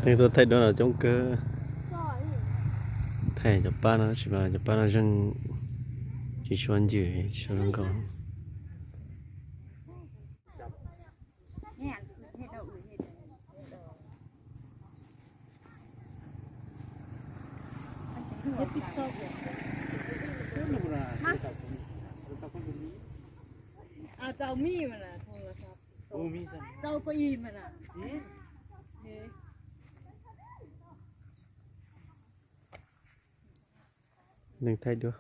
Neeg tuaj thaij duab no coob kawg. Thaij cov pab no tab sis mas cov pab no zeeg tsis tshua ncwm, tsis tshua zoo nkauj. Neeg thaij duab,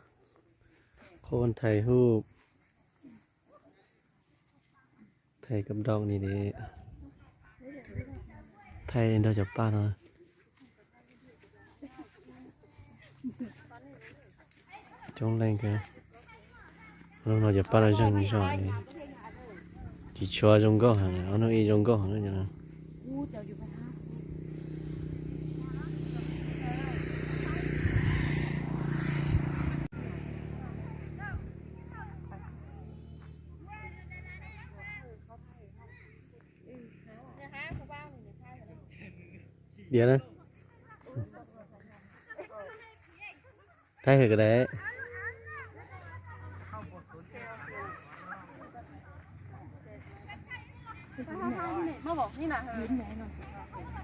qhov nthaij hub. Thaij kab doj ni de, thaij nrog cov paj no. Coob leej kawg. Hnub no cov paj no zeeg zog, tsis tshua zoo nkauj heev, ob hnub ib zoo nkauj heev no. Diam na. Thaij hwm kawg dai.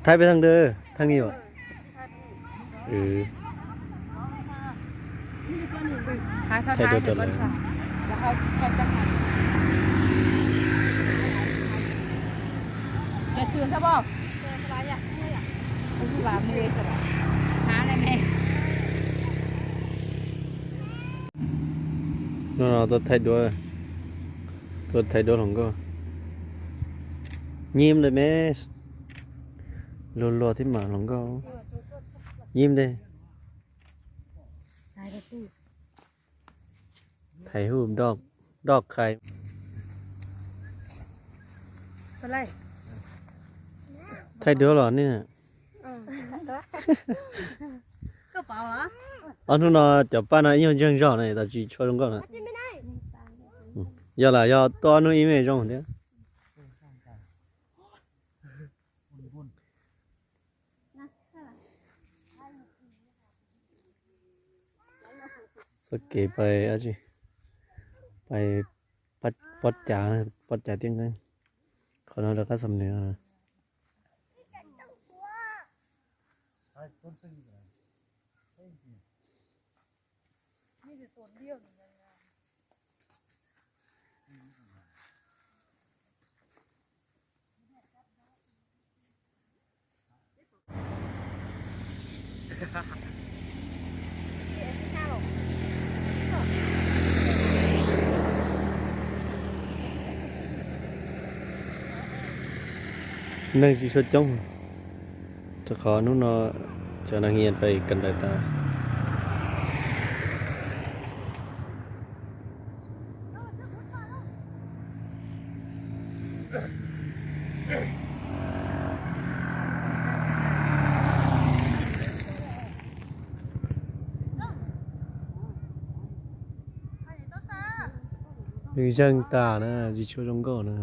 Thaij peb thaj dwg, thaj ni os. Thaij duab rau lawv. Hnub no tuaj thaij duab, tuaj thaij duab hluas nkauj. Nyib ntawm me, luag luag thiab mas hluas nkauj. Nyib ntawm. Thaij hub doj, doj qhais. Thaij duab los ne. Ob hnub no cov paj no ib nyuag ntseeg zog na, tab sis tsis tshua zoo nkauj na. Yog lam yog tuaj ob hnub ib me zoo thiab. Txoj kev pais, pais pob cav, pob cav Tiaj Nkeeb. Qhov no rov qab xam nws. Neeg tsis tshua coob, rau qhov hnub no cov neeg yeej pais kawm ntawv tas. Nws zeeg tas na, tsis tshua zoo nkauj na.